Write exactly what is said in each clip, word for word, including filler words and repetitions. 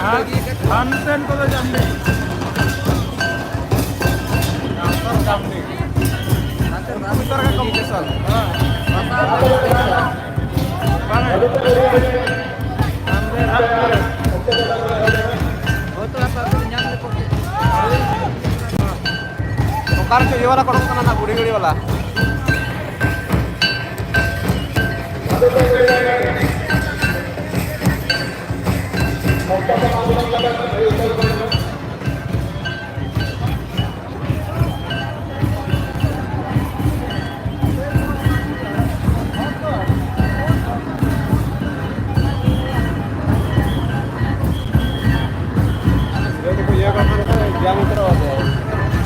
ᱦᱟᱱᱛᱮᱱ ᱠᱚᱫᱚ ᱡᱟᱢᱰᱤ᱾ ᱡᱟᱢᱰᱤ᱾ ᱩᱛᱛᱚᱨ ᱜᱮ competition᱾ ᱵᱟᱝ᱾ ᱚᱠᱟ ᱨᱮᱪᱚ ᱤᱭᱟᱹ ᱵᱟᱞᱟ ᱠᱚ ᱚᱰᱚᱠ ᱠᱟᱱᱟ, ᱚᱱᱟ ᱵᱩᱲᱦᱤ ᱜᱟᱹᱲᱤ ᱵᱟᱞᱟ᱾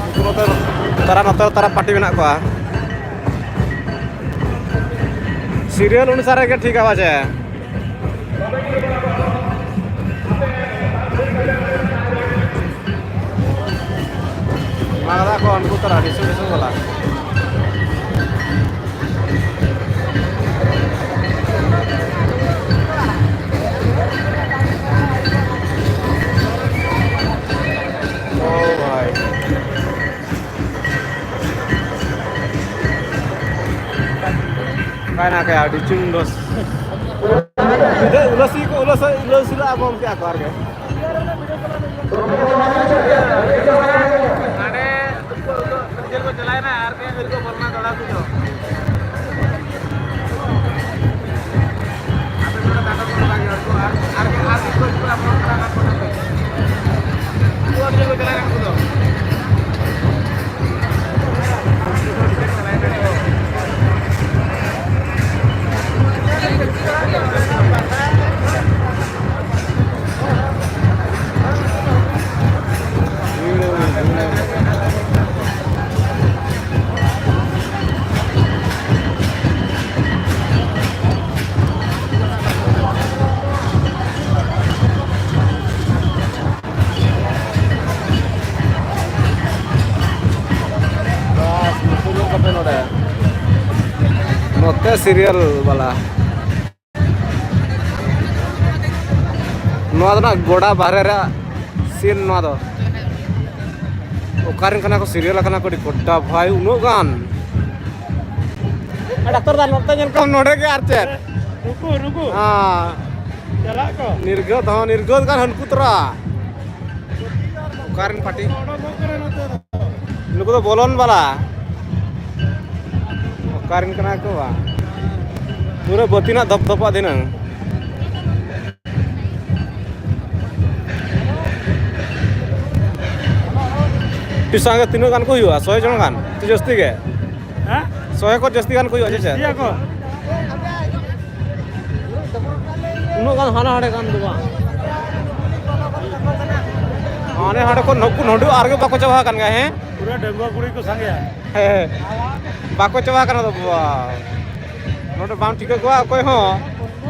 ᱩᱱᱠᱩ ᱱᱚᱛᱮ, ᱛᱟᱨᱟ ᱱᱚᱛᱮ ᱛᱟᱨᱟ ᱯᱟᱨᱴᱤ ᱢᱮᱱᱟᱜ ᱠᱚᱣᱟ᱾ ᱥᱤᱨᱤᱭᱟᱞ ᱚᱱᱩᱥᱟᱨ ᱨᱮᱜᱮ ᱴᱷᱤᱠ ᱟᱣᱟᱡᱽ ᱮ᱾ ᱢᱟᱜᱽᱫᱟ ᱠᱚ ᱩᱱᱠᱩ ᱛᱚᱨᱟ ᱰᱤᱥᱩ ᱰᱤᱥᱩ ᱵᱟᱞᱟ᱾ ᱳ ᱵᱷᱟᱭ᱾ ᱚᱠᱟᱭᱱᱟ ᱠᱟᱭᱟ ᱟᱹᱰᱤ ᱪᱩᱝ ᱫᱚᱥ᱾ ᱩᱞᱟᱹᱥᱤ ᱠᱚ, ᱩᱞᱟᱹᱥᱤ, ᱩᱞᱟᱹᱥᱤ ᱞᱟᱜᱼᱟ ᱵᱚᱱ ᱠᱮᱜᱼᱟ ᱠᱚ ᱟᱨᱜᱮ᱾ ᱦᱟᱸᱰᱮ ᱡᱮᱞ ᱠᱚ ᱪᱟᱞᱟᱣᱮᱱᱟ ᱟᱨ ᱠᱚ ᱵᱚᱞᱚᱱᱟ ᱫᱚᱲᱟ ᱠᱚ᱾ ᱵᱟᱥ, ᱱᱩᱠᱩ ᱧᱮᱞ ᱠᱟᱛᱮ ᱱᱚᱰᱮ᱾ ᱱᱚᱛᱮ ᱥᱤᱨᱤᱭᱟᱞ ᱵᱟᱞᱟ᱾ ᱱᱚᱣᱟ ᱫᱚ ᱱᱟᱜ ᱜᱚᱰᱟ ᱵᱟᱦᱨᱮ ᱨᱮᱭᱟᱜ ᱥᱤᱱ ᱱᱚᱣᱟ ᱫᱚ᱾ ᱚᱠᱟᱨᱮᱱ ᱠᱟᱱᱟ ᱠᱚ, ᱥᱤᱨᱤᱭᱟᱞ ᱟᱠᱟᱱᱟ ᱠᱚ, ᱟᱹᱰᱤ ᱜᱚᱰᱟ ᱵᱷᱟᱭ, ᱩᱱᱟᱹᱜ ᱜᱟᱱ᱾ ᱟᱨ ᱰᱟᱠᱛᱟᱨ ᱫᱟ ᱱᱚᱛᱮ ᱧᱮᱞ ᱠᱚᱢ, ᱱᱚᱰᱮ ᱜᱮ ᱟᱨ ᱪᱮᱫ? ᱱᱩᱠᱩ, ᱱᱩᱠᱩ᱾ ᱦᱮᱸ᱾ ᱪᱟᱞᱟᱜ ᱠᱚ᱾ ᱱᱤᱨᱜᱟᱹᱫ ᱦᱚᱸ ᱱᱤᱨᱜᱟᱹᱫ ᱜᱟᱱ ᱦᱟᱹᱱᱠᱩ ᱛᱚᱨᱟ᱾ ᱚᱠᱟᱨᱮᱱ ᱯᱟᱴᱤ? ᱚᱰᱚᱠᱚᱜ ᱠᱟᱱᱟ ᱱᱚᱛᱮ ᱫᱚ᱾ ᱱᱩᱠᱩ ᱫᱚ ᱵᱚᱞᱚᱱ ᱵᱟᱞᱟ᱾ ᱚᱠᱟᱨᱮᱱ ᱠᱟᱱᱟ ᱠᱚ ᱵᱟ? ᱯᱩᱨᱟᱹ ᱵᱟᱹᱛᱤᱱᱟᱜ ᱫᱷᱚᱯ ᱫᱷᱚᱯᱟᱜ ᱫᱷᱤᱱᱟᱹᱝ᱾ ᱟᱯᱮ ᱥᱟᱸᱜᱮ ᱛᱤᱱᱟᱹᱜ ᱜᱟᱱ ᱠᱚ ᱦᱩᱭᱩᱜᱼᱟ? ᱥᱚᱭ ᱡᱚᱱ ᱜᱟᱱ? ᱥᱮ ᱡᱟᱹᱥᱛᱤ ᱜᱮ? ᱦᱮᱸ? ᱥᱚᱭ ᱠᱚ ᱡᱟᱹᱥᱛᱤ ᱜᱟᱱ ᱠᱚ ᱦᱩᱭᱩᱜᱼᱟ, ᱪᱮ ᱪᱮᱫ? ᱡᱟᱹᱥᱛᱤᱭᱟ ᱠᱚ᱾ ᱩᱱᱟᱹᱜ ᱜᱟᱱ ᱦᱟᱱᱟ ᱦᱟᱸᱰᱮ ᱜᱟᱱ ᱫᱚ ᱵᱟᱝ᱾ ᱦᱟᱱᱮ ᱦᱟᱸᱰᱮ ᱠᱷᱚᱱ ᱱᱩᱠᱩ ᱱᱚᱰᱮ ᱟᱨᱜᱮ ᱵᱟᱠᱚ ᱪᱟᱵᱟ ᱟᱠᱟᱱ ᱜᱮᱭᱟ, ᱦᱮᱸ? ᱯᱩᱨᱟᱹ ᱰᱟᱺᱜᱩᱣᱟᱹ ᱠᱩᱲᱤ ᱠᱚ ᱥᱟᱸᱜᱮᱭᱟ᱾ ᱦᱮᱸ, ᱵᱟᱠᱚ ᱪᱟᱵᱟ ᱟᱠᱟᱱᱟ ᱛᱚ, ᱵᱟᱵᱟ᱾ ᱱᱚᱰᱮ ᱵᱟᱢ ᱴᱷᱤᱠᱟᱹ ᱠᱚᱣᱟ ᱚᱠᱚᱭ ᱦᱚᱸ᱾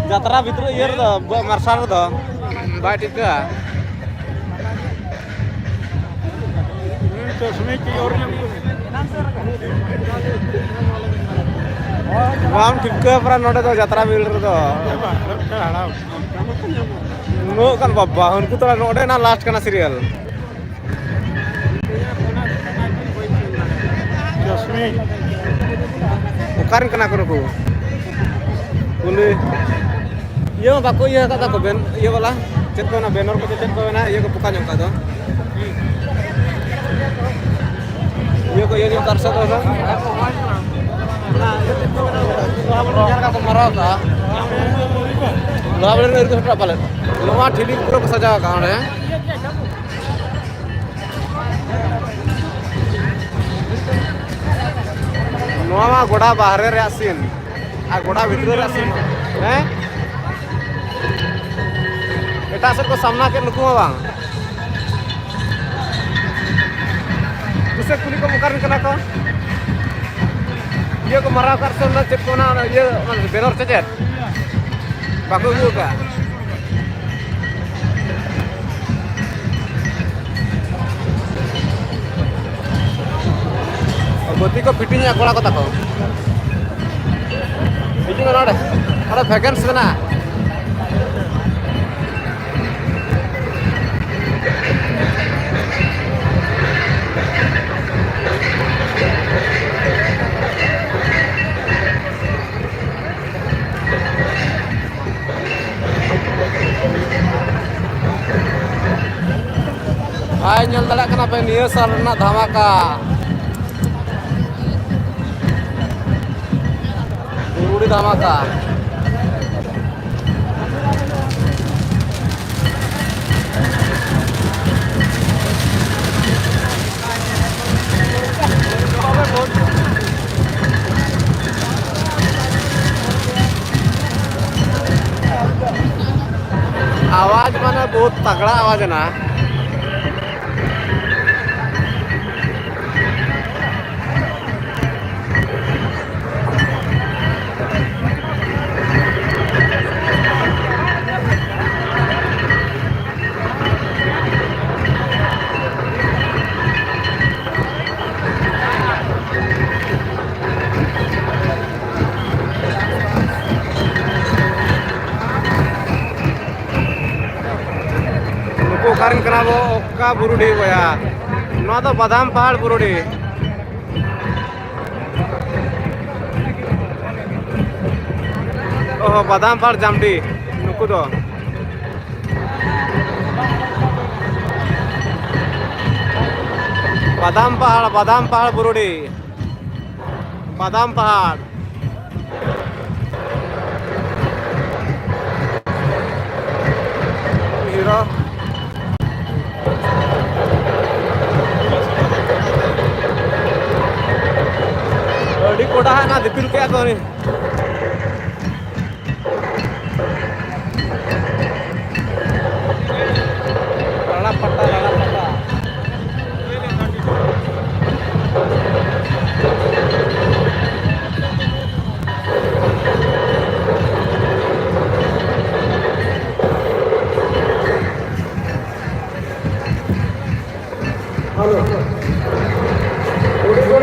ᱡᱟᱛᱨᱟ ᱵᱷᱤᱛᱨᱤ ᱤᱭᱟᱹ ᱨᱮᱫᱚ, ᱟᱵᱚᱣᱟᱜ ᱢᱟᱨᱥᱟᱞ ᱨᱮᱫᱚ ᱵᱟᱭ ᱴᱷᱤᱠᱟᱹᱜᱼᱟ᱾ ᱦᱩᱸ, ᱪᱚᱥᱢᱮ ᱠᱤ ᱳᱨ ᱧᱟᱢ ᱠᱚ᱾ ᱵᱟᱢ ᱴᱷᱤᱠᱟᱹ ᱯᱟᱨᱟ ᱱᱚᱰᱮ ᱫᱚ ᱡᱟᱛᱨᱟ ᱵᱷᱤᱲ ᱨᱮᱫᱚ᱾ ᱩᱱᱟᱹᱜ ᱜᱟᱱ ᱵᱟᱵᱟ, ᱩᱱᱠᱩ ᱛᱚ ᱱᱚᱰᱮ ᱱᱟ ᱞᱟᱥᱴ ᱠᱟᱱᱟ ᱥᱤᱨᱤᱭᱟᱞ᱾ ᱡᱟᱥᱢᱤᱱ᱾ ᱚᱠᱟᱨᱮᱱ ᱠᱟᱱᱟ ᱠᱚ ᱱᱩᱠᱩ? ᱠᱩᱞᱤ᱾ ᱤᱭᱟᱹ ᱢᱟ ᱵᱟᱠᱚ ᱤᱭᱟᱹ ᱟᱠᱟᱫ ᱛᱟᱠᱚ ᱵᱮᱱ, ᱤᱭᱟᱹ ᱵᱟᱞᱟ᱾ ᱪᱮᱫ ᱠᱚ ᱢᱮᱱᱟ, ᱵᱮᱱᱟᱨ ᱠᱚ ᱪᱮᱫ ᱠᱚ ᱢᱮᱱᱟ, ᱤᱭᱟᱹ ᱠᱚ ᱯᱚᱠᱟ ᱧᱚᱜ ᱠᱟᱜ ᱫᱚ᱾ ᱤᱭᱟᱹ ᱠᱚ, ᱤᱭᱟᱹ ᱧᱚᱜ ᱠᱟᱨ ᱥᱮᱫ ᱫᱚ ᱥᱮ? ᱚᱱᱟ ᱤᱭᱟᱹ ᱪᱮᱫ ᱠᱚ ᱢᱮᱱᱟ? ᱞᱳᱦᱟ ᱵᱚᱞᱚ ᱧᱮᱞ ᱠᱟᱜ ᱠᱚ ᱢᱟᱨᱟᱣ ᱠᱟᱜᱼᱟ᱾ ᱞᱳᱦᱟ ᱵᱚᱞᱚ ᱨᱮ ᱤᱨ ᱠᱚ ᱥᱮᱴᱮᱨᱟ ᱯᱟᱞᱮᱫ᱾ ᱱᱚᱣᱟ ᱴᱷᱤᱞᱤ ᱯᱩᱨᱟᱹ ᱠᱚ ᱥᱟᱡᱟᱣ ᱠᱟᱜᱼᱟ ᱚᱸᱰᱮ᱾ ᱱᱚᱣᱟ ᱢᱟ ᱜᱚᱰᱟ ᱵᱟᱦᱨᱮ ᱨᱮᱭᱟᱜ ᱥᱤᱱ ᱟᱨ ᱜᱚᱰᱟ ᱵᱷᱤᱛᱨᱤ ᱨᱮᱭᱟᱜ ᱥᱤᱱ᱾ ᱦᱮᱸ, ᱮᱴᱟᱜ ᱥᱮᱫ ᱠᱚ ᱥᱟᱢᱱᱟ ᱠᱮᱫ ᱱᱩᱠᱩ ᱦᱚᱸ ᱵᱟᱝ᱾ ᱯᱩᱭᱥᱟᱹ ᱠᱩᱞᱤ ᱠᱚ ᱚᱠᱟᱨᱮᱱ ᱠᱟᱱᱟ ᱠᱚ? ᱤᱭᱟᱹ ᱠᱚ ᱢᱟᱨᱟᱣ ᱠᱟᱜ ᱥᱮ ᱚᱱᱟ ᱪᱮᱫ ᱠᱚ ᱢᱮᱱᱟ, ᱚᱱᱟ ᱤᱭᱟᱹ, ᱚᱱᱟ ᱵᱮᱱᱟᱨ ᱥᱮ ᱪᱮᱫ? ᱵᱟᱠᱚ ᱟᱹᱜᱩ ᱟᱠᱟᱫ᱾ ᱵᱟᱹᱛᱤ ᱠᱚ ᱯᱷᱤᱴᱤᱝ ᱮᱫᱟ ᱠᱚᱲᱟ ᱠᱚ ᱛᱟᱠᱚ᱾ ᱦᱤᱡᱩᱜ ᱢᱮ ᱱᱚᱰᱮ, ᱱᱚᱰᱮ ᱵᱷᱮᱠᱮᱱᱥᱤ ᱢᱮᱱᱟᱜᱼᱟ᱾ ᱦᱟᱭ, ᱧᱮᱞ ᱫᱟᱲᱮᱭᱟᱜ ᱠᱟᱱᱟ ᱯᱮ ᱱᱤᱭᱟᱹ ᱥᱟᱞ ᱨᱮᱱᱟᱜ ᱫᱷᱟᱢᱟᱠᱟ, ᱵᱩᱨᱩᱰᱤ ᱫᱷᱟᱢᱟᱠᱟ᱾ आवाज माने बहुत तगड़ा आवाज है ना। ᱱᱩᱠᱩ ᱚᱠᱟᱨᱮᱱ ᱠᱟᱱᱟ ᱵᱚ? ᱚᱠᱟ ᱵᱩᱨᱩᱰᱤ ᱵᱚᱭᱦᱟ? ᱱᱚᱣᱟ ᱫᱚ ᱵᱟᱫᱟᱢ ᱯᱟᱦᱟᱲ ᱵᱩᱨᱩᱰᱤ᱾ ᱚᱦᱚ, ᱵᱟᱫᱟᱢ ᱯᱟᱦᱟᱲ ᱡᱟᱢᱰᱤ ᱱᱩᱠᱩ ᱫᱚ᱾ ᱵᱟᱫᱟᱢ ᱯᱟᱦᱟᱲ, ᱵᱟᱫᱟᱢ ᱯᱟᱦᱟᱲ ᱵᱩᱨᱩᱰᱤ, ᱵᱟᱫᱟᱢ ᱯᱟᱦᱟᱲ᱾ ᱦᱤᱨᱚ᱾ ᱟᱹᱰᱤ ᱠᱚᱰᱟ ᱦᱟᱸᱜ ᱱᱟ ᱫᱤᱯᱤᱞ ᱠᱮᱜᱼᱟ ᱠᱚ ᱩᱱᱤ᱾ ᱞᱟᱲᱟ ᱯᱟᱴᱟ, ᱞᱟᱲᱟ ᱯᱟᱴᱟ᱾ ᱦᱮᱞᱳ᱾ ᱩᱱᱤ ᱫᱚ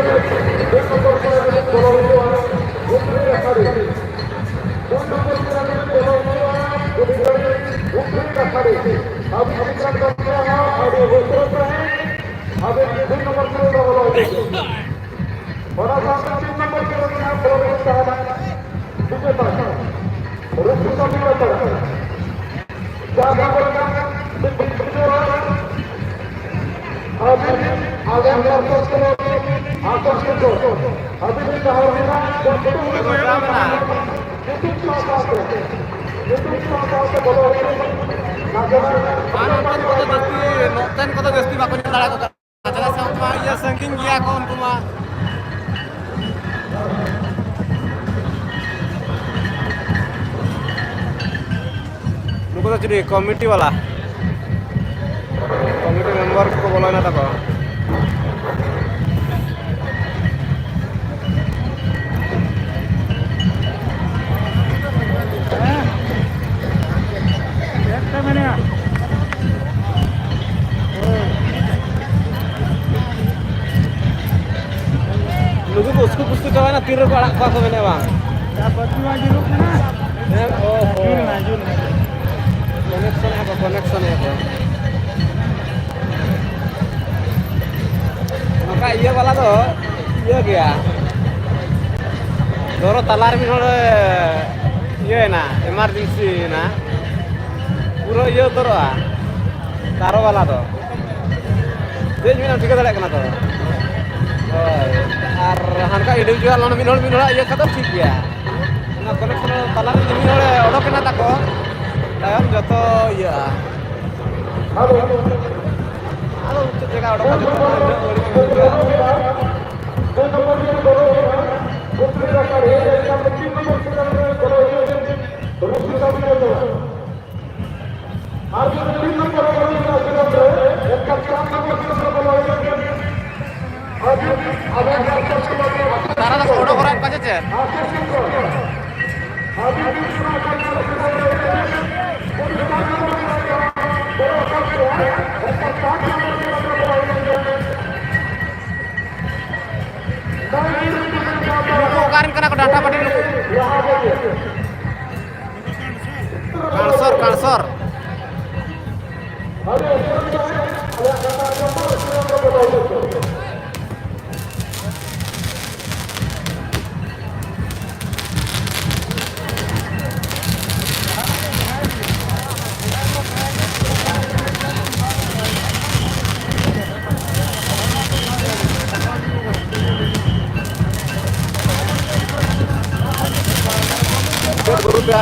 ᱵᱚᱞᱚ ᱦᱩᱭᱩᱜᱼᱟ᱾ ᱩᱱᱤ ᱫᱚ ᱵᱚᱞᱚ ᱦᱩᱭᱩᱜᱼᱟ᱾ ᱩᱱᱤ ᱫᱚ ᱟᱹᱰᱤ ᱩᱥᱟᱹᱨᱟ ᱛᱮ ᱟᱹᱵᱤᱱ ᱫᱩᱭ ᱱᱚᱢᱵᱚᱨ ᱠᱷᱮᱞᱳᱰ ᱨᱮ ᱵᱚᱞᱚ ᱦᱚᱪᱚ ᱠᱚᱵᱤᱱ᱾ ᱚᱱᱟ ᱥᱟᱶᱛᱮ ᱛᱤᱱ ᱱᱚᱢᱵᱚᱨ ᱠᱷᱮᱞᱳᱰ ᱨᱮᱱᱟᱜ ᱵᱚᱞ ᱦᱩᱭᱩᱜ ᱛᱟᱦᱮᱱᱟ ᱵᱤᱡᱮᱛᱟ ᱨᱩᱯᱥᱤ ᱠᱟᱹᱢᱤ ᱠᱟᱛᱮ ᱡᱟᱦᱟᱸ ᱱᱚᱢᱵᱚᱨ ᱨᱮᱱᱟᱜ ᱢᱤᱫ ᱵᱤᱡᱮᱛᱟ ᱟᱹᱵᱤᱱ ᱟᱞᱮ ᱟᱨᱫᱟᱥ ᱠᱟᱱᱟ, ᱟᱨᱫᱟᱥ ᱠᱟᱱᱟ, ᱟᱹᱵᱤᱱ ᱡᱟᱦᱟᱸ ᱨᱮᱱᱟᱜ ᱡᱚᱛᱚ ᱦᱚᱲ ᱧᱩᱛᱩᱢ ᱥᱟᱶ ᱥᱟᱶᱛᱮ, ᱧᱩᱛᱩᱢ ᱥᱟᱶ ᱥᱟᱶᱛᱮ ᱵᱚᱞᱚ ᱦᱩᱭᱩᱜ ᱠᱟᱱᱟ᱾ ᱟᱨ ᱚᱱᱛᱮᱱ ᱠᱚᱫᱚ ᱡᱟᱹᱥᱛᱤ, ᱱᱚᱛᱮᱱ ᱠᱚᱫᱚ ᱡᱟᱹᱥᱛᱤ ᱵᱟᱠᱚ ᱧᱮᱞ ᱫᱟᱲᱮ ᱠᱚ ᱠᱟᱱᱟ᱾ ᱪᱮᱫᱟᱜ ᱥᱮ ᱩᱱᱠᱩ ᱢᱟ ᱤᱭᱟᱹ ᱥᱟᱺᱜᱤᱧ ᱜᱮᱭᱟ ᱠᱚ, ᱩᱱᱠᱩ ᱢᱟ᱾ ᱱᱩᱠᱩ ᱫᱚ ᱪᱤᱞᱤ ᱠᱚᱢᱤᱴᱤ ᱵᱟᱞᱟ? ᱠᱚᱢᱤᱴᱤ ᱢᱮᱢᱵᱟᱨ ᱠᱚ ᱵᱚᱞᱚᱭᱮᱱᱟ ᱛᱟᱠᱚ᱾ ᱱᱩᱠᱩ ᱠᱚ ᱩᱥᱠᱩ ᱯᱩᱥᱠᱩ ᱪᱟᱵᱟᱭᱮᱱᱟ, ᱛᱤᱱ ᱨᱮᱠᱚ ᱟᱲᱟᱜ ᱠᱚᱣᱟ ᱠᱚ ᱢᱮᱱᱮᱫ ᱵᱟᱝ? ᱦᱮᱸ, ᱚ, ᱦᱚ᱾ ᱠᱚᱱᱮᱠᱥᱚᱱᱮᱫᱼᱟ ᱠᱚ, ᱠᱚᱱᱮᱠᱥᱚᱱᱮᱫᱼᱟ ᱠᱚ᱾ ᱱᱚᱝᱠᱟ ᱤᱭᱟᱹ ᱵᱟᱞᱟ ᱫᱚ ᱤᱭᱟᱹ ᱜᱮᱭᱟ᱾ ᱫᱷᱚᱨᱚ ᱛᱟᱞᱟᱨᱮ ᱢᱤᱫ ᱦᱚᱲ ᱤᱭᱟᱹᱭᱮᱱᱟ, ᱮᱢᱟᱨᱡᱮᱱᱥᱤ ᱭᱮᱱᱟ, ᱯᱩᱨᱟᱹ ᱤᱭᱟᱹ ᱩᱛᱟᱹᱨᱚᱜᱼᱟ ᱛᱟᱨᱚ ᱵᱟᱞᱟ ᱫᱚ᱾ ᱪᱮᱫ ᱢᱮᱱᱟᱜᱼᱟ ᱴᱷᱤᱠᱟᱹ ᱫᱟᱲᱮᱭᱟᱜ ᱠᱟᱱᱟ ᱛᱚ? ᱦᱳᱭ᱾ ᱟᱨ ᱦᱟᱱᱠᱟ individual ᱚᱱᱟ ᱢᱤᱫ ᱦᱚᱲ ᱢᱤᱫ ᱦᱚᱲᱟᱜ ᱤᱭᱟᱹ ᱠᱷᱟᱱ ᱫᱚ ᱴᱷᱤᱠ ᱜᱮᱭᱟ᱾ ᱚᱱᱟ ᱠᱚᱱᱮᱠᱥᱚᱱ ᱛᱟᱞᱟᱨᱮ ᱡᱩᱫᱤ ᱢᱤᱫ ᱦᱚᱲᱮ ᱚᱰᱚᱠ ᱮᱱᱟ ᱛᱟᱠᱚ, ᱛᱟᱭᱚᱢ ᱡᱚᱛᱚ ᱤᱭᱟᱹᱜᱼᱟ᱾ ᱟᱫᱚ ᱪᱮᱫ ᱡᱟᱭᱜᱟ ᱚᱰᱚᱠ ᱠᱟᱛᱮ ᱩᱱᱟᱹᱜ ᱵᱟᱹᱲᱤᱡ ᱮᱢ ᱵᱩᱡᱷᱟᱹᱣᱟ? ᱟᱨ ᱡᱩᱫᱤ ᱛᱤᱱ ᱱᱚᱢᱵᱚᱨ ᱨᱮ ᱵᱚᱞᱚ ᱦᱩᱭᱩᱜᱼᱟ, ᱥᱤᱨᱚᱢ ᱨᱮ, ᱮᱱᱠᱷᱟᱱ ᱪᱟᱨ ᱱᱚᱢᱵᱚᱨ ᱥᱤᱨᱚᱢ ᱨᱮ ᱵᱚᱞᱚ ᱦᱩᱭᱩᱜᱼᱟ᱾ ᱟᱨ ᱡᱩᱫᱤ ᱟᱵᱮᱱ ᱪᱟᱨ ᱱᱚᱢᱵᱚᱨ ᱥᱤᱨᱚᱢ ᱨᱮ ᱛᱟᱨᱟ ᱫᱚᱠᱚ ᱚᱰᱚᱠ ᱦᱚᱨᱟᱭᱮᱫ ᱠᱚᱣᱟ ᱥᱮ ᱪᱮᱫ? ᱟᱨ ᱡᱩᱫᱤ ᱚᱱᱟ ᱪᱟᱨ ᱱᱚᱢᱵᱚᱨ ᱥᱤᱨᱚᱢ ᱨᱮ ᱵᱚᱞᱚ ᱦᱩᱭᱩᱜᱼᱟ, ᱮᱱᱠᱷᱟᱱ ᱪᱟᱨ ᱱᱚᱢᱵᱚᱨ ᱥᱤᱨᱚᱢ ᱨᱮ ᱵᱚᱞᱚ ᱦᱩᱭᱩᱜᱼᱟ᱾ ᱱᱩᱠᱩ ᱚᱠᱟᱨᱮᱱ ᱠᱟᱱᱟ ᱠᱚ, ᱰᱟᱱᱴᱟ ᱯᱟᱹᱴᱤ ᱱᱩᱠᱩ? ᱠᱟᱬᱥᱚᱨ, ᱠᱟᱬᱥᱚᱨ᱾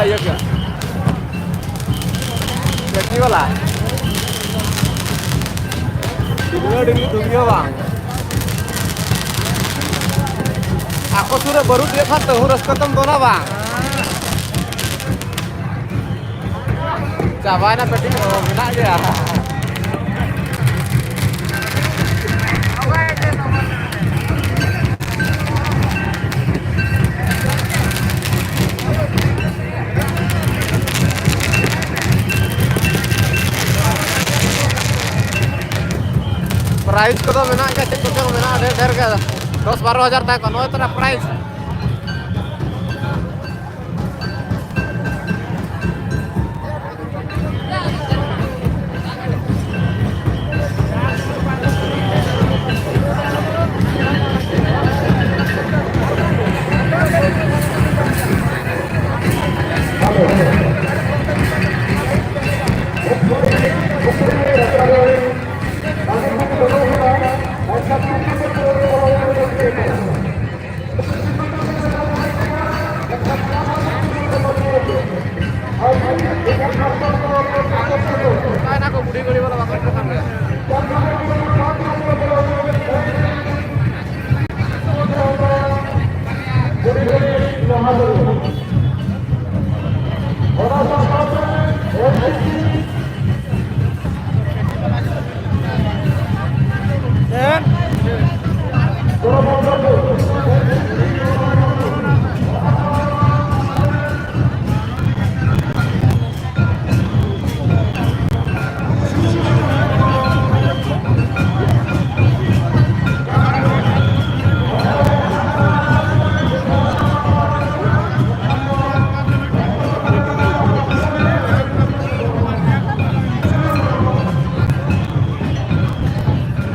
ᱤᱭᱟᱹ ᱠᱮᱫ᱾ ᱪᱟᱹᱴᱤ ᱵᱟᱞᱟ᱾ ᱰᱩᱵᱤᱭᱟᱹ, ᱰᱩᱵᱤᱭᱟᱹ, ᱰᱩᱵᱤᱭᱟᱹ ᱵᱟᱝ᱾ ᱟᱠᱚ ᱥᱩᱨ ᱨᱮ ᱵᱟᱹᱨᱩ ᱛᱤᱭᱳᱜ ᱠᱷᱟᱱ ᱛᱟᱹᱦᱩ ᱨᱟᱹᱥᱠᱟᱹ ᱛᱮᱢ ᱫᱚᱱᱟ ᱵᱟᱝ? ᱪᱟᱵᱟᱭᱮᱱᱟ ᱠᱟᱹᱴᱤᱡ, ᱚ, ᱢᱮᱱᱟᱜ ᱜᱮᱭᱟ᱾ ᱯᱨᱟᱭᱤᱡᱽ ᱠᱚᱫᱚ ᱢᱮᱱᱟᱜ ᱜᱮᱭᱟ, ᱪᱮᱫ ᱠᱚᱪᱚᱝ ᱢᱮᱱᱟᱜᱼᱟ, ᱰᱷᱮᱨ ᱰᱷᱮᱨ ᱜᱮ, ᱫᱚᱥ ᱵᱟᱨᱚ ᱦᱟᱡᱟᱨ ᱛᱟᱦᱮᱸ ᱠᱚᱜᱼᱟ, ᱱᱚᱜᱼᱚᱭ ᱛᱚᱨᱟ ᱯᱨᱟᱭᱤᱡᱽ᱾ ᱚᱠᱟᱭ ᱱᱟ ᱠᱚ ᱵᱩᱰᱷᱤ ᱜᱟᱹᱰᱤ ᱵᱟᱞᱟ ᱵᱟᱠᱚ ᱦᱤᱡᱩᱜ ᱠᱟᱱ ᱜᱮᱭᱟ?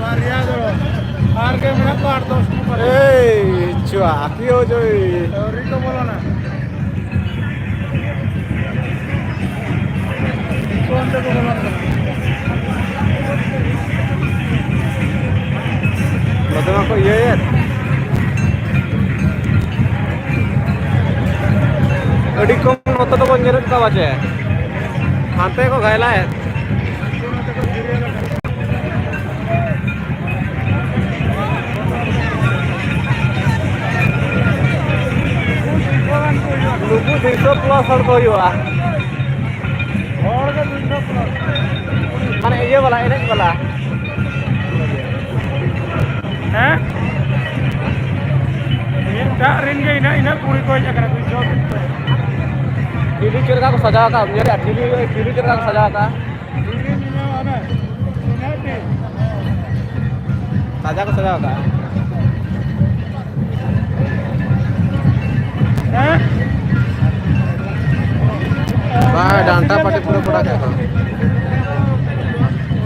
ᱵᱟᱨᱭᱟ ᱫᱚ ᱟᱨ ᱜᱮ ᱢᱮᱱᱟᱜ ᱠᱚᱣᱟ, ᱟᱴ ᱫᱚᱥ ᱱᱚᱢᱵᱚᱨ᱾ ᱮᱭ ᱪᱩᱣᱟ, ᱠᱤ ᱦᱳ ᱡᱳᱭ? ᱟᱹᱣᱨᱤ ᱠᱚ ᱵᱚᱞᱚᱱᱟ᱾ ᱩᱱᱠᱩ ᱚᱱᱛᱮ ᱠᱚ ᱵᱚᱞᱚᱱ ᱠᱟᱱᱟ᱾ ᱱᱚᱛᱮ ᱢᱟᱠᱚ ᱤᱭᱟᱹᱭᱮᱫ᱾ ᱟᱹᱰᱤ ᱠᱚᱢ ᱱᱚᱛᱮ ᱫᱚᱵᱚᱱ ᱧᱮᱞᱮᱫ ᱠᱚᱣᱟ ᱯᱟᱪᱮ᱾ ᱦᱟᱱᱛᱮ ᱠᱚ ᱜᱷᱟᱭᱞᱟᱭᱮᱫ᱾ ᱱᱩᱠᱩ ᱫᱩᱭᱥᱚ ᱯᱞᱟᱥ ᱦᱚᱲ ᱠᱚ ᱦᱩᱭᱩᱜᱼᱟ᱾ ᱦᱚᱲ ᱜᱮ ᱫᱩᱭᱥᱚ ᱯᱞᱟᱥ᱾ ᱢᱟᱱᱮ ᱤᱭᱟᱹ ᱵᱟᱞᱟ, ᱮᱱᱮᱡ ᱵᱟᱞᱟ᱾ ᱦᱮᱸ? ᱢᱤᱫ ᱫᱟᱜ ᱨᱮᱱ ᱜᱮ ᱤᱱᱟᱹᱜ, ᱤᱱᱟᱹᱜ ᱠᱩᱲᱤ ᱠᱚ ᱦᱮᱡ ᱟᱠᱟᱱᱟ, ᱫᱩᱭᱥᱚ ᱯᱞᱟᱥ᱾ ᱴᱷᱤᱞᱤ ᱪᱮᱫ ᱞᱮᱠᱟ ᱠᱚ ᱥᱟᱡᱟᱣ ᱟᱠᱟᱫ, ᱧᱮᱞᱮᱫᱼᱟ, ᱴᱷᱤᱞᱤ, ᱴᱷᱤᱞᱤ ᱪᱮᱫ ᱞᱮᱠᱟ ᱠᱚ ᱥᱟᱡᱟᱣ ᱟᱠᱟᱫ᱾ ᱥᱟᱡᱟ ᱠᱚ ᱥᱟᱡᱟᱣ ᱠᱟᱜᱼᱟ᱾ ᱦᱮᱸ? ᱵᱟᱝ, ᱰᱟᱱᱴᱟ ᱯᱟᱨᱴᱤ ᱯᱩᱨᱟᱹ ᱠᱚᱲᱟ ᱠᱚ᱾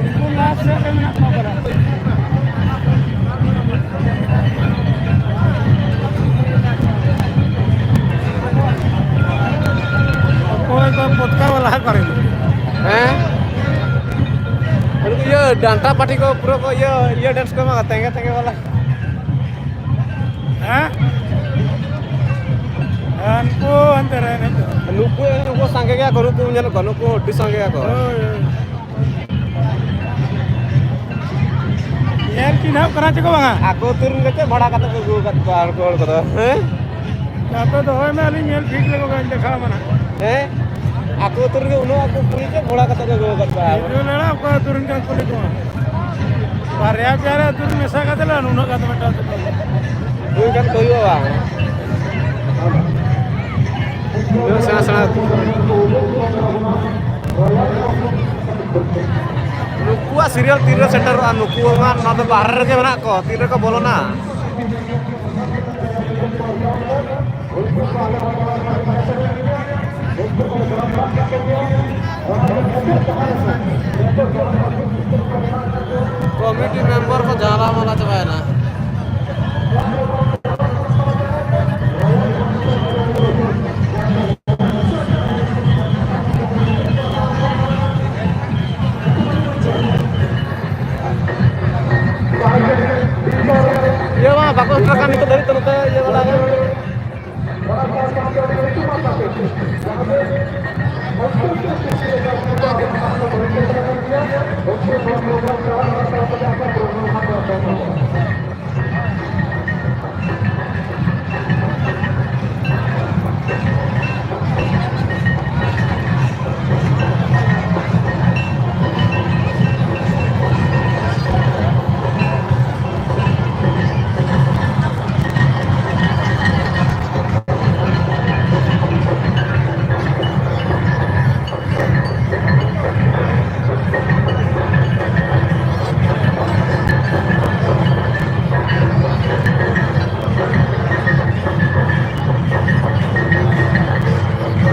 ᱩᱱᱠᱩ ᱞᱟᱥ ᱥᱮᱫ ᱨᱮ ᱢᱮᱱᱟᱜ ᱠᱚᱣᱟ ᱯᱟᱞᱮ᱾ ᱚᱠᱚᱭ ᱠᱚ ᱯᱚᱛᱠᱟ ᱵᱟᱞᱟ ᱠᱚᱨᱮ? ᱦᱮᱸ? ᱩᱱᱠᱩ ᱤᱭᱟᱹ ᱰᱟᱱᱴᱟ ᱯᱟᱨᱴᱤ ᱠᱚ ᱯᱩᱨᱟᱹ ᱠᱚ ᱤᱭᱟᱹ, ᱤᱭᱟᱹ ᱰᱮᱱᱥ ᱠᱚ ᱮᱢᱟ, ᱛᱮᱸᱜᱮ ᱛᱮᱸᱜᱮ ᱵᱟᱞᱟ᱾ ᱦᱮᱸ? ᱦᱮᱸ, ᱩᱱᱠᱩ ᱦᱟᱱᱛᱮ ᱨᱮ ᱮᱱᱮᱡ ᱫᱚ᱾ ᱱᱩᱠᱩ, ᱱᱩᱠᱩ ᱥᱟᱸᱜᱮ ᱜᱮᱭᱟ ᱠᱚ, ᱱᱩᱠᱩ ᱧᱮᱞᱚᱜ ᱠᱟᱱᱟ, ᱱᱩᱠᱩ ᱟᱹᱰᱤ ᱥᱟᱸᱜᱮ ᱜᱮᱭᱟ ᱠᱚ᱾ ᱦᱳᱭ, ᱦᱳᱭ᱾ ᱧᱮᱞ ᱪᱤᱱᱦᱟᱹᱣ ᱠᱟᱱᱟ ᱪᱮ ᱠᱚ ᱵᱟᱝᱟ? ᱟᱠᱚ ᱟᱹᱛᱩ ᱨᱮᱱ ᱜᱮ ᱪᱮᱫ ᱵᱷᱟᱲᱟ ᱠᱟᱛᱮ ᱠᱚ ᱟᱹᱜᱩ ᱟᱠᱟᱫ ᱠᱚᱣᱟ ᱩᱱᱠᱩ ᱦᱚᱲ ᱠᱚᱫᱚ, ᱦᱮᱸ? ᱟᱯᱮ ᱫᱚᱦᱚᱭ ᱢᱮ, ᱟᱹᱞᱤᱧ ᱧᱮᱞ ᱴᱷᱤᱠ ᱞᱮᱠᱚ ᱠᱟᱹᱧ ᱫᱮᱠᱷᱟᱣ ᱟᱢᱟ ᱱᱟᱦᱟᱜ᱾ ᱦᱮᱸ? ᱟᱠᱚ ᱟᱹᱛᱩ ᱨᱮᱱ ᱜᱮ ᱩᱱᱟᱹᱜ ᱟᱠᱚ ᱠᱩᱲᱤ ᱪᱮᱫ ᱵᱷᱟᱲᱟ ᱠᱟᱛᱮ ᱠᱚ ᱟᱹᱜᱩ ᱟᱠᱟᱫ ᱠᱚᱣᱟ? ᱤᱧ ᱫᱚ ᱞᱟᱹᱭᱟ ᱚᱠᱟ ᱟᱹᱛᱩ ᱨᱮᱱ ᱠᱟᱱ ᱠᱩᱞᱤ ᱠᱚᱣᱟ᱾ ᱵᱟᱨᱭᱟ ᱯᱮᱭᱟ ᱨᱮ ᱟᱹᱛᱩ ᱨᱮᱱ ᱢᱮᱥᱟ ᱠᱟᱛᱮ ᱞᱮ ᱱᱩᱱᱟᱹᱜ ᱜᱟᱱ ᱫᱚ ᱢᱤᱫᱴᱟᱝ ᱟᱹᱛᱩ ᱫᱚ᱾ ᱦᱩᱭ ᱠᱷᱟᱱ ᱠᱚ ᱦᱩᱭᱩᱜᱼᱟ ᱵᱟᱝ? ᱩᱱᱟᱹᱜ ᱥᱮᱬᱟ ᱥᱮᱬᱟ ᱟᱹᱛᱩ᱾ ᱱᱩᱠᱩᱣᱟᱜ ᱥᱤᱨᱤᱭᱟᱞ ᱛᱤᱱᱨᱮ ᱥᱮᱴᱮᱨᱚᱜᱼᱟ? ᱱᱩᱠᱩ ᱢᱟ ᱱᱚᱣᱟ ᱫᱚ ᱵᱟᱦᱨᱮ ᱨᱮᱜᱮ ᱢᱮᱱᱟᱜ ᱠᱚ, ᱛᱤᱱ ᱨᱮᱠᱚ ᱵᱚᱞᱚᱱᱟ? ᱠᱚᱢᱤᱴᱤ ᱢᱮᱢᱵᱟᱨ ᱠᱚ ᱡᱟᱞᱟ ᱢᱟᱞᱟ ᱪᱟᱵᱟᱭᱮᱱᱟ᱾ ᱤᱭᱟᱹ ᱢᱟ ᱵᱟᱠᱚ ᱥᱮᱴᱮᱨ ᱠᱟᱱ ᱱᱤᱛᱚᱜ ᱫᱷᱟᱹᱵᱤᱡ ᱛᱮ ᱱᱚᱛᱮ ᱤᱭᱟᱹ ᱵᱟᱞᱟ ᱜᱮ᱾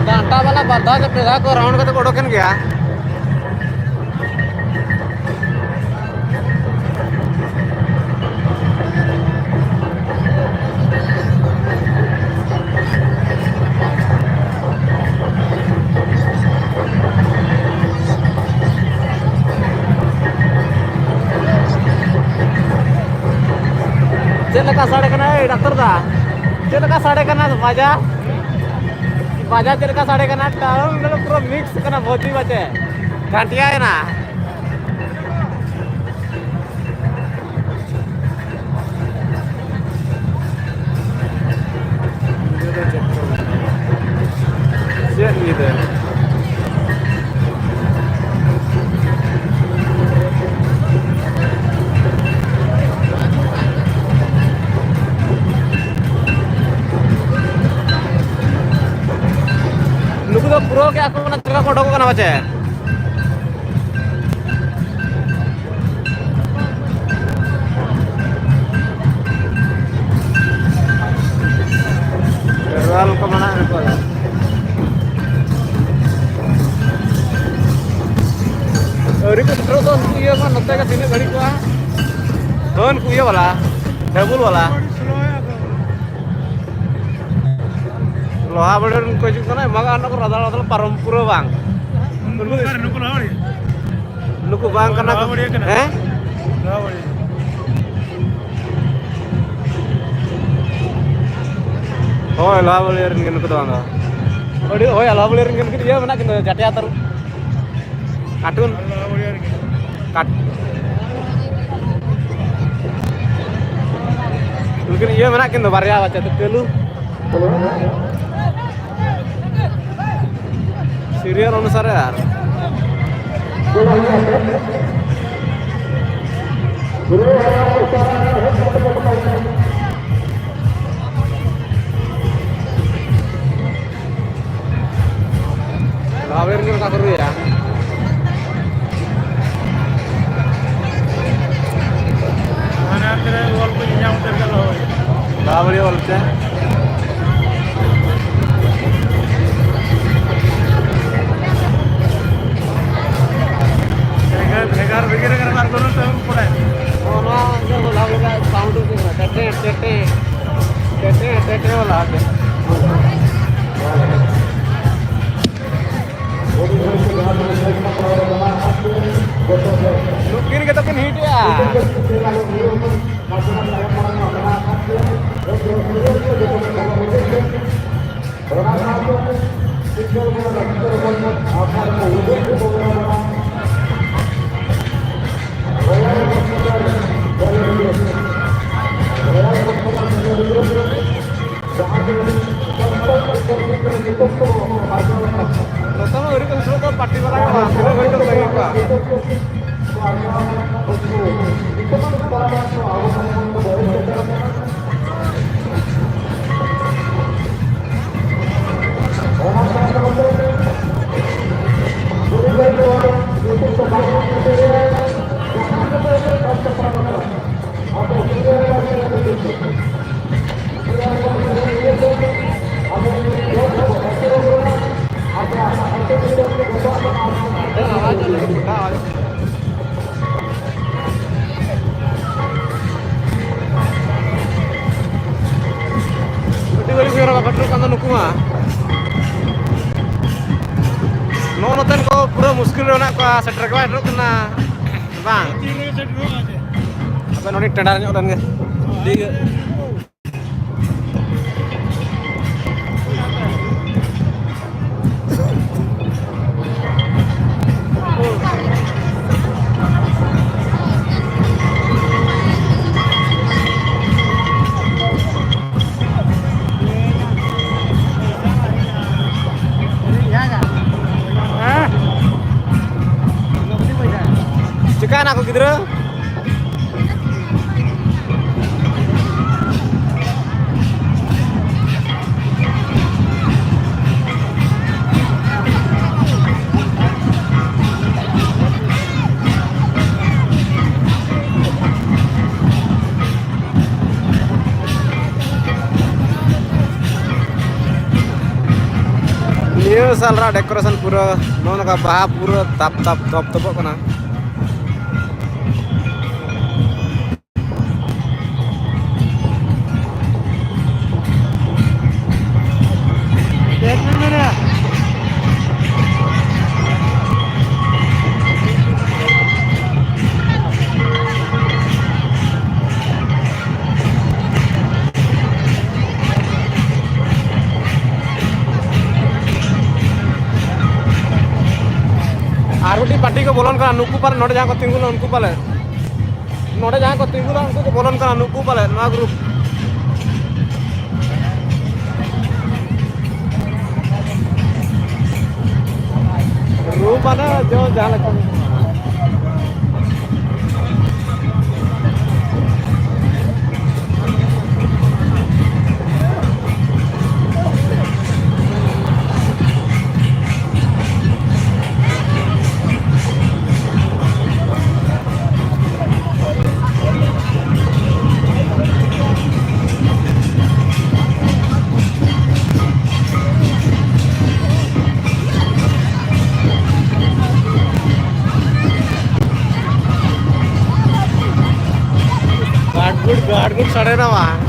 ᱰᱟᱱᱴᱟ ᱵᱟᱞᱟ ᱵᱟᱨ ᱫᱷᱟᱣ ᱥᱮ ᱯᱮ ᱫᱷᱟᱣ ᱠᱚ ᱨᱟᱣᱩᱱᱰ ᱠᱟᱛᱮ ᱠᱚ ᱚᱰᱚᱠᱮᱱ ᱜᱮᱭᱟ᱾ ᱪᱮᱫ ᱞᱮᱠᱟ ᱥᱟᱰᱮ ᱠᱟᱱᱟ, ᱮᱭ ᱰᱟᱠᱛᱟᱨ ᱫᱟ? ᱪᱮᱫ ᱞᱮᱠᱟ ᱥᱟᱰᱮ ᱠᱟᱱᱟ ᱵᱟᱡᱟ? ᱵᱟᱡᱟ ᱪᱮᱫ ᱞᱮᱠᱟ ᱥᱟᱰᱮ ᱠᱟᱱᱟ? ᱴᱟᱣᱩᱱ ᱯᱩᱨᱟᱹ ᱢᱤᱠᱥ ᱠᱟᱱᱟ, ᱵᱷᱚᱡᱽ ᱵᱟᱡᱮ ᱜᱷᱟᱱᱴᱤᱭᱟᱭᱮᱱᱟ᱾ ᱪᱮᱫ ᱧᱤᱫᱟᱹ? ᱱᱩᱠᱩ ᱫᱚ ᱯᱩᱨᱟᱹ ᱜᱮ ᱟᱠᱚ ᱚᱱᱟ ᱡᱟᱭᱜᱟ ᱠᱚ ᱚᱰᱚᱠᱚᱜ ᱠᱟᱱᱟ ᱯᱟᱪᱮ᱾ ᱯᱷᱮᱰᱟᱨᱟᱞ ᱠᱚ ᱢᱮᱱᱟᱜ ᱱᱩᱠᱩ ᱫᱚ᱾ ᱟᱹᱣᱨᱤ ᱠᱚ ᱥᱮᱴᱮᱨᱚᱜ ᱫᱚ ᱩᱱᱠᱩ ᱤᱭᱟᱹ ᱢᱟ ᱱᱚᱛᱮ ᱜᱮ ᱛᱤᱱᱟᱹᱜ ᱜᱷᱟᱹᱲᱤᱡ ᱠᱚᱜᱼᱟ᱾ ᱦᱳᱭ, ᱩᱱᱠᱩ ᱤᱭᱟᱹ ᱵᱟᱞᱟ, ᱰᱟᱵᱩᱞ ᱵᱟᱞᱟ᱾ ᱞᱚᱦᱟ ᱵᱟᱹᱲᱤ ᱨᱮᱱ ᱠᱚ ᱦᱤᱡᱩᱜ ᱠᱟᱱᱟ, ᱮᱢᱟ ᱜᱟᱱ ᱱᱟᱠᱚ ᱨᱟᱫᱟᱲ ᱨᱟᱫᱟᱲ ᱯᱟᱨᱚᱢ ᱯᱩᱨᱟᱹ ᱵᱟᱝ᱾ ᱱᱩᱠᱩ ᱚᱠᱟᱨᱮ? ᱱᱩᱠᱩ ᱞᱚᱦᱟ ᱵᱟᱹᱲᱤ? ᱱᱩᱠᱩ ᱵᱟᱝ ᱠᱟᱱᱟ ᱠᱚ᱾ ᱞᱚᱦᱟ ᱵᱟᱹᱲᱤ ᱠᱟᱱᱟ᱾ ᱦᱮᱸ? ᱞᱚᱦᱟ ᱵᱟᱹᱲᱤ᱾ ᱦᱳᱭ, ᱞᱚᱦᱟ ᱵᱟᱹᱲᱤ ᱨᱮᱱ ᱜᱮ ᱱᱩᱠᱩ ᱫᱚ ᱵᱟᱝ ᱫᱚ᱾ ᱟᱹᱰᱤ, ᱦᱳᱭ, ᱞᱚᱦᱟ ᱵᱟᱹᱲᱤ ᱨᱮᱱ ᱜᱮ ᱱᱩᱠᱩ ᱫᱚ ᱤᱭᱟᱹ ᱢᱮᱱᱟᱜ ᱠᱤᱱᱟ, ᱡᱟᱴᱤᱭᱟ ᱛᱟᱹᱨᱩᱵ᱾ ᱠᱟᱨᱴᱩᱱ᱾ ᱞᱚᱦᱟ ᱵᱟᱹᱲᱤ ᱨᱮᱱ ᱜᱮ᱾ ᱠᱟᱴ-, ᱩᱱᱠᱤᱱ ᱤᱭᱟᱹ ᱢᱮᱱᱟᱜ ᱠᱤᱱ ᱫᱚ ᱵᱟᱨᱭᱟ ᱵᱟᱪᱟ ᱛᱮ ᱠᱟᱹᱞᱩ᱾ ᱥᱤᱨᱤᱭᱟᱞ ᱚᱱᱩᱥᱟᱨᱮ ᱟᱨ ᱞᱟᱣᱮᱨ ᱜᱮ ᱚᱱᱠᱟ ᱠᱚ ᱨᱩᱭᱟ᱾ ᱦᱟᱱᱮ ᱦᱟᱱᱛᱮ ᱨᱮ ᱚᱞ ᱠᱚ ᱧᱮᱧᱟᱢ ᱩᱛᱟᱹᱨ ᱠᱟᱫᱟ, ᱦᱳᱭ᱾ ᱞᱟᱣᱮᱨ ᱚᱞ ᱛᱮ᱾ ᱵᱷᱮᱜᱟᱨ, ᱵᱷᱮᱜᱟᱨ, ᱵᱷᱮᱜᱟᱨ, ᱵᱷᱮᱜᱟᱨ ᱟᱨ ᱠᱳᱱᱳ ᱴᱟᱭᱤᱢ ᱯᱚᱨᱮ᱾ ᱚᱱᱟ ᱜᱮ ᱞᱟᱣᱮᱨ ᱨᱮᱭᱟᱜ ᱥᱟᱣᱩᱱᱰ ᱦᱩᱭᱩᱜ ᱠᱟᱱᱟ, ᱴᱮᱴᱮ, ᱴᱮᱴᱮ᱾ ᱴᱮᱴᱮ, ᱴᱮᱴᱮ ᱵᱟᱞᱟ ᱟᱨᱠᱤ᱾ ᱱᱩᱠᱤᱱ ᱜᱮᱛᱚ ᱠᱤᱱ ᱦᱤᱴ ᱮᱜᱼᱟ᱾ ᱱᱚᱛᱮ ᱢᱟ ᱟᱹᱣᱨᱤ ᱠᱚ ᱥᱮᱴᱮᱨᱚᱜ ᱠᱟᱱᱟ, ᱯᱟᱨᱴᱤ ᱵᱟᱞᱟ ᱜᱮ ᱵᱟᱝ, ᱛᱤᱱᱟᱹᱜ ᱜᱷᱟᱹᱲᱤᱡ ᱪᱚᱢ ᱛᱟᱺᱜᱤ ᱠᱚᱣᱟ᱾ ᱟᱹᱰᱤ ᱜᱷᱟᱹᱲᱤᱡ ᱠᱚ ᱦᱚᱨᱚᱜ ᱠᱟᱱ ᱫᱚ ᱱᱩᱠᱩ ᱢᱟ᱾ ᱱᱚᱜᱼᱚ ᱱᱚᱛᱮᱱ ᱠᱚ ᱯᱩᱨᱟᱹ ᱢᱩᱥᱠᱤᱞ ᱨᱮ ᱢᱮᱱᱟᱜ ᱠᱚᱣᱟ, ᱥᱮᱴᱮᱨ ᱜᱮ ᱵᱟᱭ ᱥᱮᱴᱮᱨᱚᱜ ᱠᱟᱱᱟ᱾ ᱵᱟᱝ᱾ ᱟᱯᱮ ᱱᱚᱰᱮ ᱴᱮᱸᱰᱟᱨ ᱧᱚᱜ ᱞᱮᱱ ᱜᱮ᱾ ᱴᱷᱤᱠ ᱜᱮᱭᱟ᱾ ᱠᱟᱱᱟ ᱠᱚ ᱜᱤᱫᱽᱨᱟᱹ᱾ ᱱᱤᱭᱟᱹ ᱥᱟᱞ ᱨᱮᱱᱟᱜ decoration ᱯᱩᱨᱟᱹ ᱱᱚᱜᱼᱚ ᱱᱚᱝᱠᱟ ᱵᱟᱦᱟ ᱯᱩᱨᱟᱹ ᱛᱟᱯ ᱛᱟᱯ ᱛᱚᱯ ᱛᱚᱯᱚᱜ ᱠᱟᱱᱟ᱾ ᱟᱨ ᱢᱤᱫᱴᱤᱡ party ᱠᱚ ᱵᱚᱞᱚᱱ ᱠᱟᱱᱟ, ᱱᱩᱠᱩ ᱯᱟᱞᱮ ᱱᱚᱰᱮ ᱡᱟᱦᱟᱸ ᱠᱚ ᱛᱤᱸᱜᱩᱱᱟ ᱩᱱᱠᱩ ᱯᱟᱞᱮ᱾ ᱱᱚᱰᱮ ᱡᱟᱦᱟᱸᱭ ᱠᱚ ᱛᱤᱸᱜᱩᱱᱟ, ᱩᱱᱠᱩ ᱠᱚ ᱵᱚᱞᱚᱱ ᱠᱟᱱᱟ, ᱱᱩᱠᱩ ᱯᱟᱞᱮ, ᱱᱚᱣᱟ group᱾ Room ᱢᱟᱱᱮ ᱡᱚ ᱡᱟᱦᱟᱸ ᱞᱮᱠᱟ᱾ ᱜᱟᱰᱜᱩᱰ, ᱜᱟᱰᱜᱩᱰ ᱥᱟᱰᱮ ᱠᱟᱱᱟ ᱵᱟᱝ?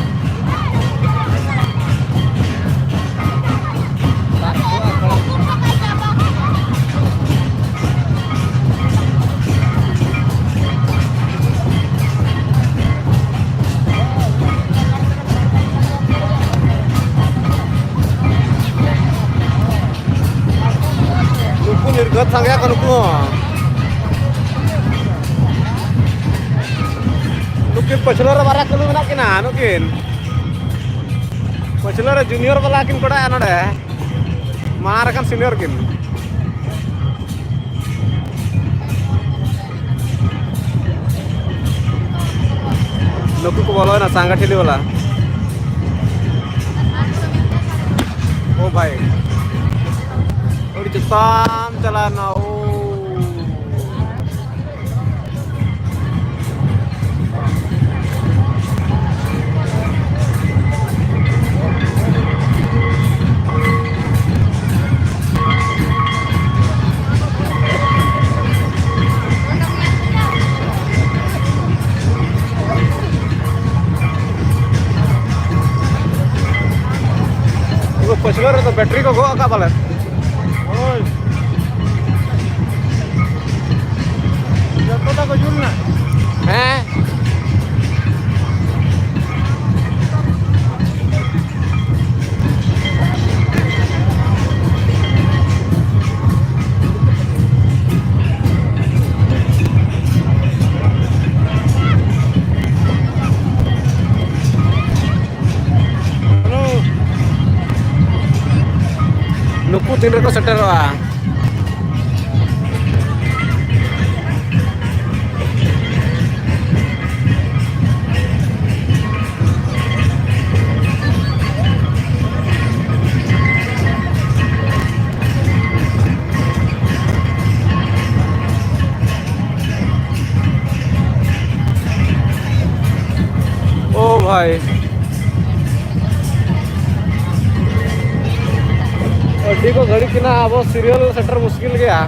ᱱᱩᱠᱩ ᱱᱤᱨᱜᱷᱟᱹᱛ ᱥᱟᱸᱜᱮ ᱟᱠᱚ ᱱᱩᱠᱩ ᱦᱚᱸ᱾ ᱱᱩᱠᱤᱱ ᱯᱟᱹᱪᱷᱞᱟᱹ ᱨᱮ ᱵᱟᱨᱭᱟ ᱠᱟᱹᱞᱩ ᱢᱮᱱᱟᱜ ᱠᱤᱱᱟ, ᱱᱩᱠᱤᱱ ᱯᱟᱹᱪᱷᱞᱟᱹ ᱨᱮ junior ᱵᱟᱞᱟ ᱠᱤᱱ ᱠᱚᱲᱟᱭᱟ ᱱᱚᱰᱮ, ᱢᱟᱲᱟᱝ ᱨᱮᱠᱷᱟᱱ senior ᱠᱤᱱ᱾ ᱠᱚ ᱵᱚᱞᱚᱭᱮᱱᱟ ᱥᱟᱝᱜᱟᱴᱷᱤᱞᱤ ᱵᱟᱞᱟ᱾ ᱳ ᱵᱷᱟᱭ, ᱟᱹᱰᱤ ᱪᱮᱛᱟᱱ ᱪᱟᱞᱟᱣᱮᱱᱟ᱾ ᱳ᱾ ᱩᱱᱠᱩ ᱯᱟᱹᱪᱷᱞᱟᱹ ᱨᱮᱫᱚ ᱵᱮᱴᱨᱤ ᱠᱚ ᱜᱚᱜ ᱟᱠᱟᱫ ᱯᱟᱞᱮ᱾ ᱦᱳᱭ᱾ ᱡᱚᱛᱚ ᱛᱟᱠᱚ ᱡᱩᱞ ᱮᱱᱟ᱾ ᱦᱮᱸ᱾ ᱱᱩᱠᱩ ᱛᱤᱱ ᱨᱮᱠᱚ ᱥᱮᱴᱮᱨᱚᱜᱼᱟ? ᱳ ᱵᱷᱟᱭ, ᱟᱹᱰᱤ ᱠᱚ ᱜᱷᱟᱹᱲᱤᱡ ᱠᱟᱱᱟ, ᱟᱵᱚ ᱥᱤᱨᱤᱭᱟᱞ ᱥᱮᱴᱮᱨ ᱢᱩᱥᱠᱤᱞ ᱜᱮᱭᱟ᱾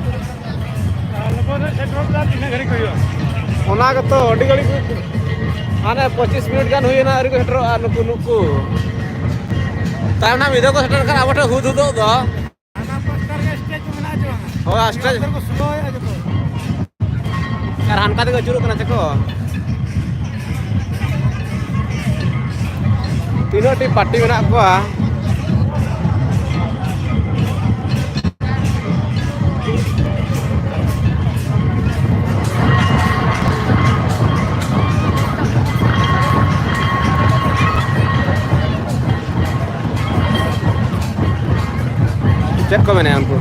ᱟᱨ ᱱᱩᱠᱩ ᱫᱚ ᱥᱮᱴᱮᱨᱚᱜ ᱛᱮ ᱛᱤᱱᱟᱹᱜ ᱜᱷᱟᱹᱲᱤᱡ ᱠᱚ ᱦᱩᱭᱩᱜᱼᱟ? ᱚᱱᱟ ᱜᱮᱛᱚ, ᱟᱹᱰᱤ ᱜᱷᱟᱹᱲᱤᱡ ᱠᱚ, ᱦᱟᱱᱮ ᱯᱚᱸᱪᱤᱥ ᱢᱤᱱᱤᱴ ᱜᱟᱱ ᱦᱩᱭᱮᱱᱟ, ᱟᱹᱣᱨᱤ ᱠᱚ ᱥᱮᱴᱮᱨᱚᱜᱼᱟ ᱱᱩᱠᱩ, ᱱᱩᱠᱩ᱾ ᱛᱟᱭᱚᱢ ᱱᱟᱜ ᱢᱤᱫ ᱫᱷᱟᱣ ᱠᱚ ᱥᱮᱴᱮᱨ ᱞᱮᱠᱷᱟᱱ ᱟᱵᱚ ᱴᱷᱮᱱ ᱦᱩᱫ ᱦᱩᱫᱚᱜ ᱫᱚ᱾ ᱦᱟᱱᱟ ᱯᱟᱥᱴᱟ ᱨᱮᱜᱮ ᱥᱴᱮᱡᱽ ᱢᱮᱱᱟᱜᱼᱟ ᱪᱮ ᱵᱟᱝᱟ? ᱦᱳᱭ, ᱥᱴᱮᱡᱽ᱾ ᱱᱚᱛᱮ ᱨᱮᱠᱚ ᱥᱞᱳᱭᱮᱫᱼᱟ ᱡᱚᱛᱚ᱾ ᱟᱨ ᱦᱟᱱᱠᱟ ᱛᱮᱠᱚ ᱟᱹᱪᱩᱨᱚᱜ ᱠᱟᱱᱟ ᱪᱮ ᱠᱚ᱾ ᱛᱤᱱᱟᱹᱜ ᱴᱤ ᱯᱟᱨᱴᱤ ᱢᱮᱱᱟᱜ ᱠᱚᱣᱟ᱾ ᱪᱮᱫ ᱠᱚ ᱢᱮᱱᱮᱫᱼᱟ ᱩᱱᱠᱩ?